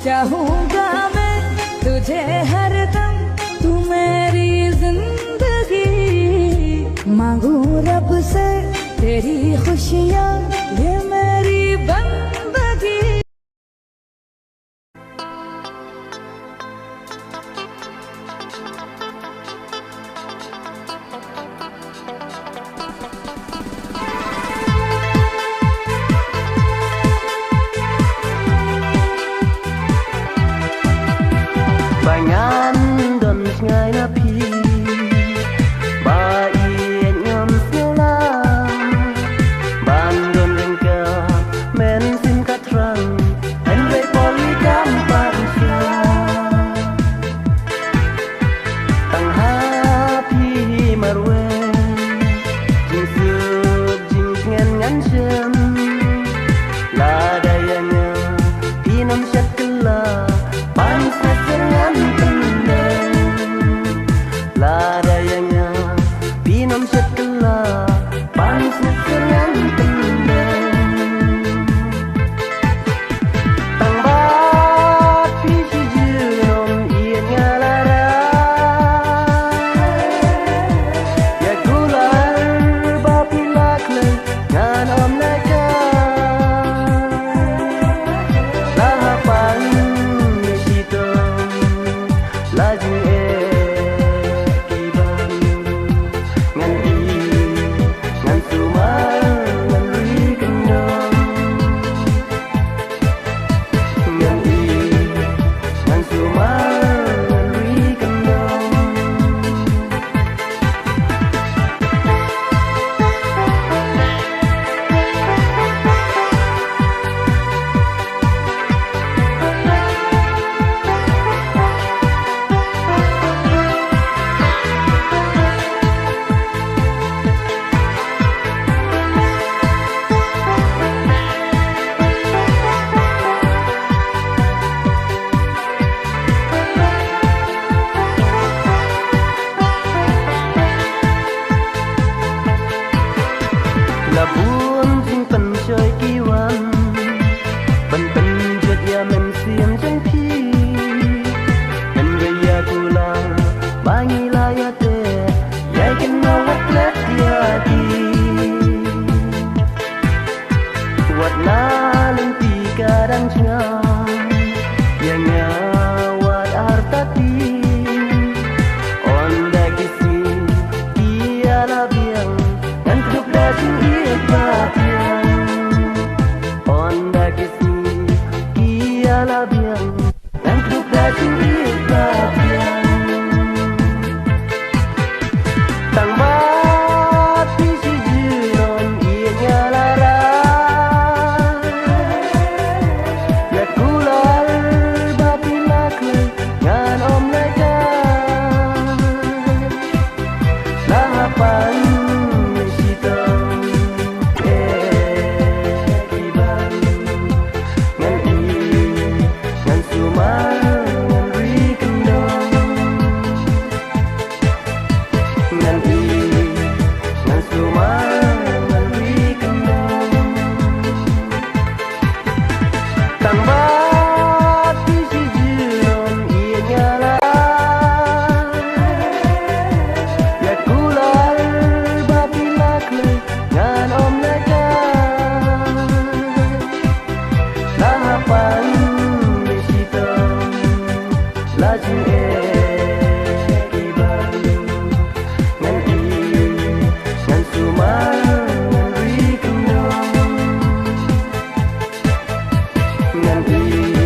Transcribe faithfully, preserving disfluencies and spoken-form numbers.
चाहूंगा मैं तुझे हरदम, तू मेरी जिंदगी। मांगू रब से तेरी खुशियाँ, ये मेरी बंदगी। Ba ngan don jngai na phi, ba ïeit ngam sngewlah, ban don ryngkat, men sim ka thrang, hynrei poli kam pat sha. Tang ha phi marwei, jingsuk jingsngen ngan shem. Lada ïa nga phin ym shet kylla, ban sngewsih ngan pyndem. Lada ïa nga phin ym shet kylla, ban sngewsih ngan pyndem. Tang ba phi shi jingim ïa nga la ra. Ïa kular ba phi la khlei ngan ym leh ka. La ha pang ïa shitom, la jingeh ki ban. Ngan ïeit, ngan sumar, ngan ri kyndong. Ngan ïeit, ngan sumar, ngan ri kyndong. La bun jingpynshoi ki wan ban pynjot ïa mynsiem jong phi. Hynrei ïa kular ba ngi la ïa te, ïa kynmaw wat klet ïa ki. Wat la lynti ka dang jngai, ïa nga wat artatien. Ynda ki sngi ki ïa la biang, ngan kdup da jingïeit ba biang. Ynda ki sngi ki ïa la biang, ngan kdup da jingïeit ba biang. Tang ba phi shi jingim ïeit nga la ra. Ïa kular ba phi la khlei ngan ym leh ka. La ha pang ïa shitom, eh, ki ban. Ngan ïeit, ngan sumar, ngan ri kyndong. Ngan ïeit, ngan sumar, ngan ri kyndong. Tang ba phi shi jingim ïeit nga la. Ïa kular ba phi la khlei ngan ym leh ka. La ha pang ïa shitom, la jingeh ki ban. Ngan ïeit, ngan sumar, ngan ri kyndong. Ngan ïeit,